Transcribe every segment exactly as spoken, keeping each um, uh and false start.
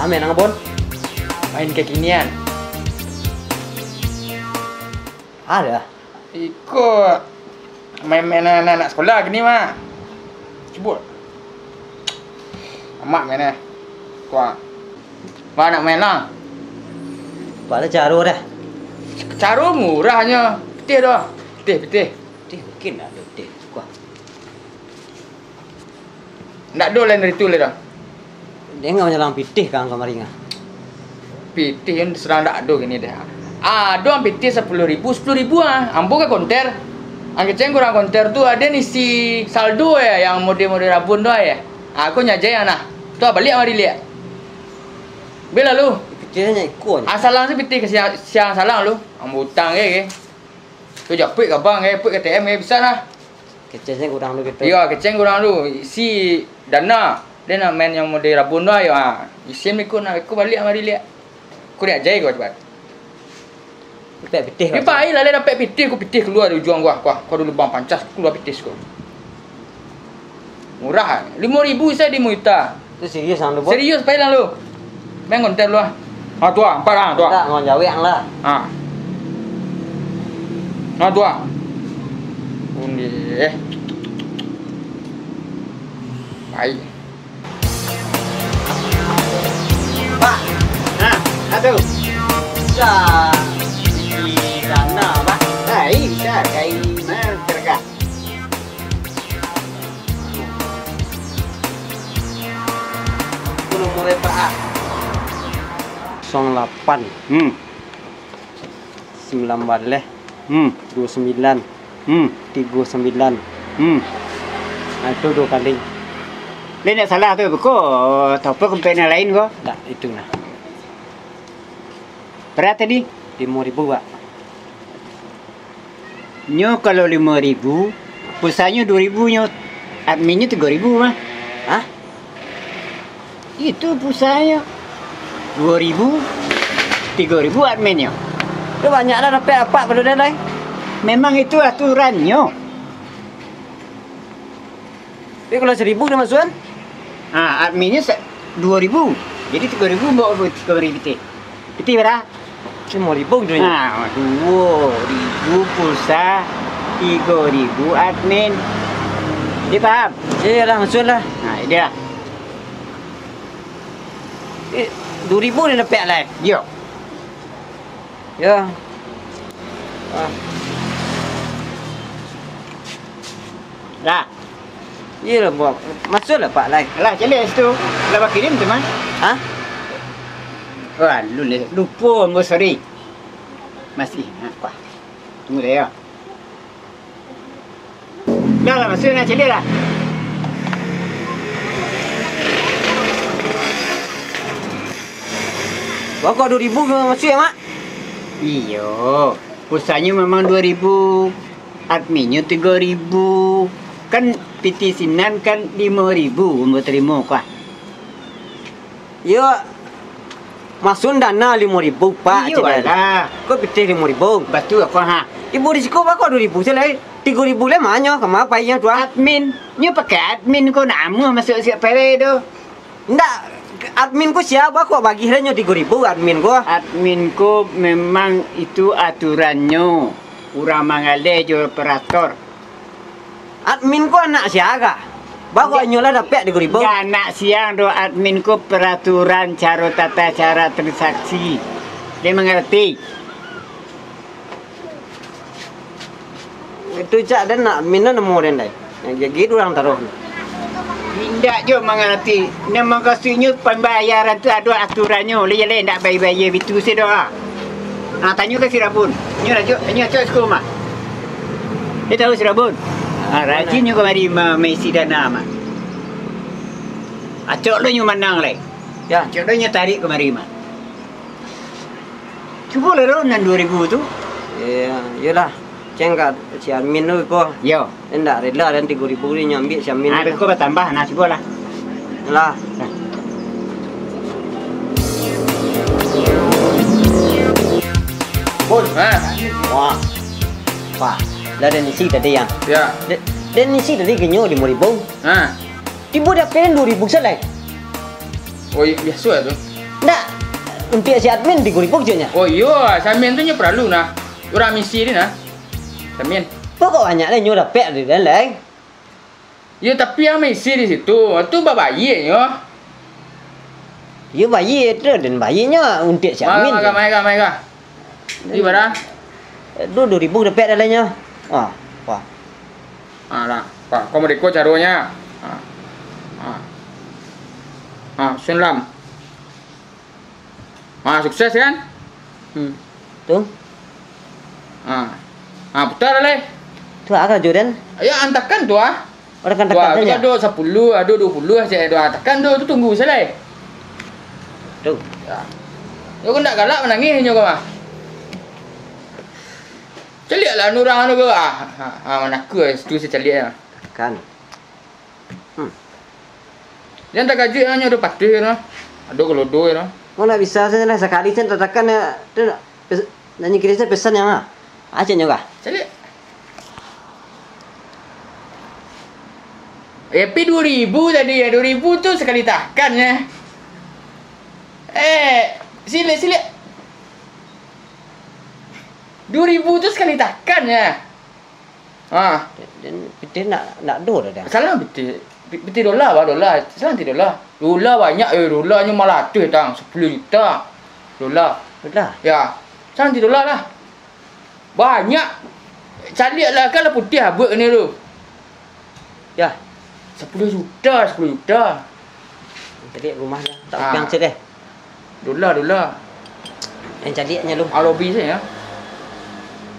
Amen ang, Bon. Main kekinian. Ada. Iko main-main anak-anak sekolah gini, Mak. Cubo. Amak main eh. Kuah. Mak nak main lah. Pada caro dah. Caro murahnyo. Pitih doh. Pitih, pitih. Pitih mungkin nak ada pitih. Kuah. Ndak ado lain dari tu lai doh. Dek ndak manyalang pitih ka kamari ngah. Pitih kan surang ndak ado kini deh. Ado ang pitih sapuluah ribu, sapuluah ribu ah. Ambo ka konter. Ang kecek urang konter tu ado isi saldo ya, yang mode-mode rabun tu ya. Aku nyajai ang nah. Tu baliak mari liak. Bia lalu. Pitih nyo iko nyo. Asalang si pitih ka siang, siang salang lu. Ambo utang ke, ke. Tu japuik ka bank ke, japuik ka A T M ke, bisa lah. Keceknyo kurang tu gitu. Iyo, kecek kurang tu. Isi dana. Dia nak main yang mode rabun tu, ayo. Ha. Isi iko nak, iko baliak mari liak. Ko diajai ko cepat. Dapek pitih. Dia pai lah, dia dapek pitih, ko pitih keluar di ujuang gua. Gua, gua ada lubang pancas, keluar pitih ko. Murah, limo ribu sajo limo juta. Tu serius ang tu, Bos? Serius, pai lah lu. Main konter lu ah. Ha, tu ah, empat ah, tu ah. Tak, ngau jawek ang lah. Ha. Ha, tu ah. Undi, eh. Baik. Pak. Ha, aduh. Bisa di sana, Pak. Baik, bisa. Kain mana terdekat? Kosong lapan. Hmm. Sambilan baleh. Hmm. Duo sambilan. Hmm. Tigo sambilan. Hmm. Nah, itu duo kali. Lai ndak salah tu, ko, atau apo kompeni lain ko? Ndak, itu nah. Bara tadi? Limo ribu, Pak. Nyo kalau limo ribu, pulsanyo duo ribu nyo, adminnyo tigo ribu mah. Hah? Itu pulsanyo. Duo ribu, tigo ribu adminnyo. Tu banyak lah dapek apak pado den lai. Memang itu aturannyo. Tapi kalau saribu dah masukan? Ha, adminnyo sa-, duo ribu. Jadi tigo ribu bawa ka kamari pitih. Pitih bara? Limo ribu gitu nyo. Ha, duo ribu pulsa, tigo ribu admin. Jadi paham? Iyo lah, masukan lah. Ha, iyo lah. Eh, duo ribu den dapek lai. Iyo. Yo. Ah. Lah. Iyolah, Bang. Masuaklah, Pak, lai. Alah, caliak situ. Lah bakirim tu mah. Hah? Wah, lu le-, lupo ambo, sorry. Masih, ha, wah. Tunggu deh, yo. Dah lah, masuak nak caliak lah. Bako duo ribu masuak, Mak? Iyo. Pulsanyo memang duo ribu. Adminnyo tigo ribu. Kan pitih sinan kan limo ribu ambo tarimo, kuah. Iyo, masuak dana limo ribu, Pak, iyo, cek alah. Ko pitih limo ribu. Batua, kuah, ha. Ibu di siko bako duo ribu se lai. Tigo ribu lai manyo, kama painyo tu, ah? Admin. Nyo pakai admin ko, namo masuak siap pere tu. Ndak, admin ko sia, bako bagi lai nyo tigo ribu admin ko. Admin ko memang itu aturannyo. Urang manggaleh jo operator. Admin ko anak sia kah? Bako inyo lah dapek tigo ribu. Indak anak sia doh, admin ko peraturan caro tata cara transaksi. Den mangarati? Itu cak den nak admin namo den dai. Nan gigit urang taruih. Indak jo mangarati. Nan mukasuiknyo pambayaran tu ado aturannyo. Lai, lai, indak bayia-bayia bitu se doh, ah. Ah, tanyo ka si Rabun. Nyo lah, Cok. Nyo, Cok, siko mah. Nyo tahu si Rabun? Ah, rajin nyo kamari ma-, maisi dana mah. Acok lo nyo manang lai. Yo. Acok lo nyo tarik kamari mah. Cubolah lo nan duo ribu tu. Iyo, iyolah. Cengkat si admin tu ko. Yo. Indak rela den tigo ribu ni nyo ambiak si admin. Ah, tu beko batambah, nah, cubolah. Lah. Nah. Bun. Ha. Wah. Wah, lah den isi tadi, yo. Yo. De-, den isi tadi ka nyo limo ribu. Ha. Tibo di ape den duo ribu se lai. Oh, iyo, biaso lah tu. Ndak, untuak si admin tigo ribu keceknyo. Oh iyo, si admin tu nyo paralu nah. Urang misi di nah. Si admin. Pokok banyak lah nyo dapek di dalam. Yo, tapi yang misi di situ, tu babayia nyo. Yo, bayia tu, dan bayianyo untuak si Mara, Amin mara, tu. Mara, mara. Di bara? Eh, du-, dua ribu dapek dalamnyo. Ah, wah. Ah, lah. Wah, ko mode ko caronyo. Ah. Ah. Ah, Sun Lam. Ah, sukses kan? Hmm. Tu. Ah. Ah, putar lah, leh. Tu aka jo den. Yo, antakan tu ah. Orang kan Wah, tekan tu saja. Ado sapuluah, ado duo puluah, cek ado tekan tu, tu tunggu sajo lai. Tu. Ya. Yo, kok ndak galak manangih nyo ko mah. Caliak lah anu urang anu ko. Ah, ah, ah, manakua situ si caliak. Tekan. Hmm. Jan takajuik nyo ado patih tu. Ado kelodo tu. Kok ndak bisa sajo lah, sakali sajo tatakan yo, tu nak pes-, nak nyo kirim sajo pesan yang ah. Acok nyo kah? Caliak. Eh, pi duo ribu tadi yo, duo ribu tu sakali takan yo. Eh, siliak, siliak. Duo ribu tu sakali takan yo. Ha. Den pitih nak, nak do dah, dah. Salang pitih, pi-, pitih dola, bah, dola. Salang pitih dola. Dola banyak, eh, dola nyo malah atuih tang, sapuluah juta. Dola. Dola? Ya. Salang pitih dola lah. Banyak. Caliak lah, kan lah putiah abuak kini tu. Ya. Sapuluah juta, sapuluah juta. Caliak rumah dah. Tak Ah. Upiang cek deh. Dola, dola. Yang caliaknyo lu. Alobi sajo.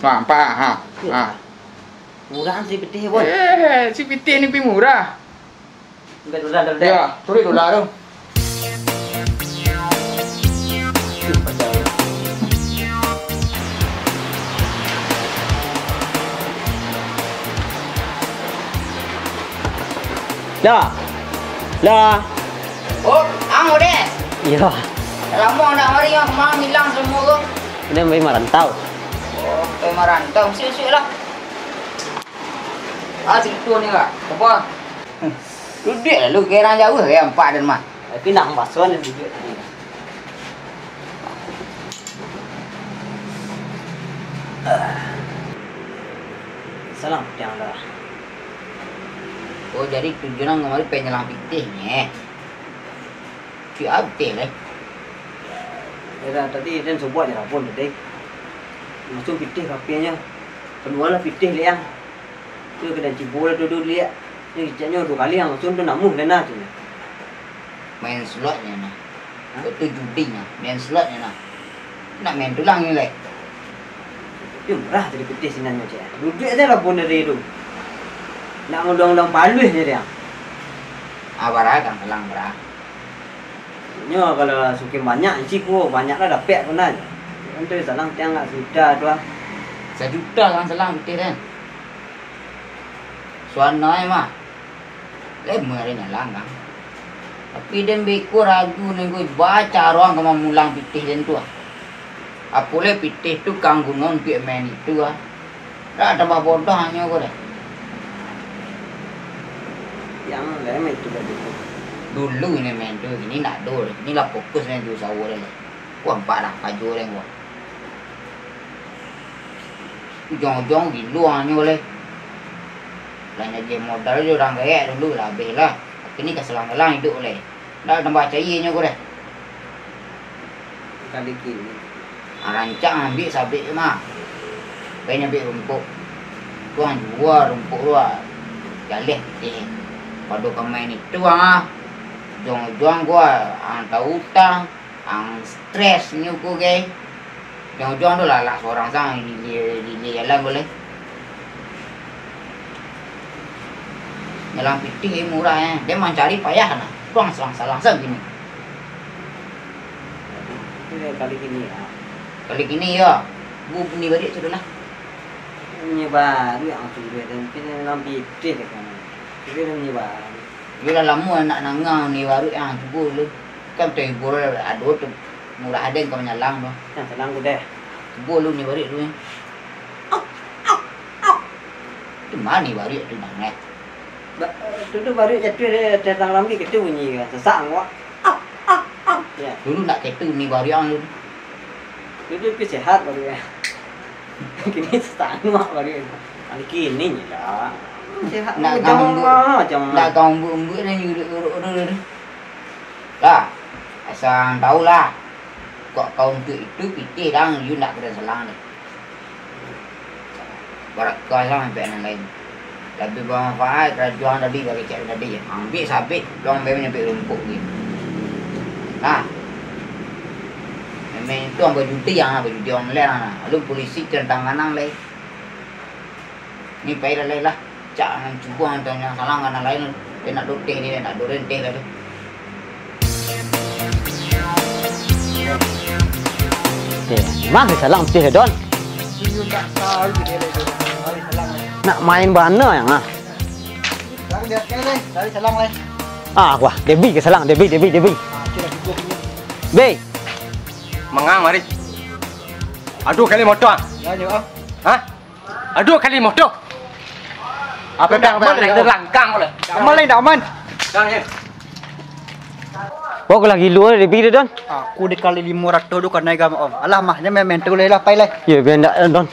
Ha, nampak, ha. Ya. Ha. Murah si pitih, Boy. Eh, si pitih ni pi murah. Ambil dola, dola. Ya, tulis dola tu. Lah. Lah. Oh, ang Odes. Iyo. Lamo ndak mari, ang kama ilang salamo ko? Udah pai marantau. Oh, pai marantau. Masuak-masuak lah. Ah, situ ni, Kak. Apo? Duduak lalu, kiro jauah, kiro ampak den mah. Tapi nak baso ni duduak tadi. Salang piang lah. Oh, jadi tujuan ang kamari pengen nyalang pitih ni, eh? Cukup abih, eh? Yo, tadi den subuah je lah pun tadi. Langsung pitih kapinyo. Kalualah pitih liang. Tu kena cibo lah tu, tu liak. Ni keceknyo duo kali langsung tu namuah lah nah tu. Main slot nyo nah. Hah? Itu judi nyo, main slot nyo nah. Nak main tulang ni lai. Tapi murah tadi pitih sinan nyo, cek. Duduak sajo lah pun dari tu. Nak ngundang-undang paluih je dia. Ah, bara kan, salang bara. Nyo kalau sukin banyak, isi ko banyak lah dapek ko nah. Kan tu salang tiang agak sajuta tu ah. Sajuta kan salang pitih den. Suanai mah. Lemah den nyalang kan. Tapi den beko ragu nengko bacaro ang ka mamulang pitih den tu ah. Apo lai pitih tu kang guno untuak main itu ah. Dak tambah bodoh nyo ko deh. Yang lain main itu baju tu. Dulu ini main tu, kini ndak ado deh. Kini lah fokus main tu usaho deh. Wah, ampak dah kajo deh ko. Ujuang-ujuang gilo ang nyo leh. Lah nyagiah modal jo urang gaek dulu lah, abih lah. Kini ka salang-salang iduik leh. Ndak tambah cainyo ko deh. Kali kini. Ah, rancak ambiak sabik tu mah. Pai nyabik rumpuik. Tu ang jua rumpuik tu ah. Jaleh pitih. Pado ka main itu ang ah. Ujuang-ujuang ko ah, ang tau utang. Ang stres nyo ko, gai. Ujuang-ujuang tu lah, lah surang sajo, lili, lili jalan ko lai. Nyalang pitih murah, eh. Den mancari payah nah. Pulang salang-salang sajo kini. Itu kali kini, ah. Kali kini, yo. Bu bunyi balik sudah lah. Bunyi baru yang sudah, dan kini nyalang pitih dek kami. Itu bunyi baru. Iyo lah lamo nak nanga ni baruak ang, cubo lu. Kan tahibur ado tu, murah den ka manyalang tu. Yang salang ko deh. Cubo lu ni baruak lu ni. Tu ma ni baruak tu nang eh? Ba-, tu, tu baruak jatuah deh, datang lambi kecek bunyi kan. Sasak ang wak. Dulu ndak ketu ni bariang dulu. Dulu tu sehat baru ya. Kini setangah baru ya. Kini ni lah. Sehat. Nak kaum bu-, macam nak kaum bu-, bu-, ni urut-urut dulu. Lah, asal tahu lah. Kok kaum tu itu pitih dang, you ndak kena salang ni. Barakah lah sampai nan lain. Labiah bamanfaat karajo ang tadi, bakecek tadi. Ambiak sabik, pulang bae manyabik rumpuk gitu. Nah. Memang itu ang bajudi ang, bajudi online ang. Lalu polisi tantangan ang lai. Ni pai lah lai lah. Cak ang cubo ang tanya salang ka nan lain. Dia nak do teh ni, dia nak do renteh lah tu. Eh, mah salang teh, Don? Iyo, tak tahu dia lah tu. Mari salang lah. Nak main bana yang ah. Salang dia sekali lah. Cari salang lah. Ah, wah, Debi ka salang, Debi, Debi, Debi. Ah, tu lah cukup ni. Be. Mangang mari. Aduh, kali motor. Ya, ya, ah. Hah? Aduh, kali motor. Apa bang, bang, naik langkang kau lah. Aman lah, indak aman. Dah, ya. Kok lagi luar dia pergi, Don? Aku dikali lima ratus tu kanai gam, Om. Alah, mah, dia main-main tu lah, pai lah. Ya, biar ndak, Don.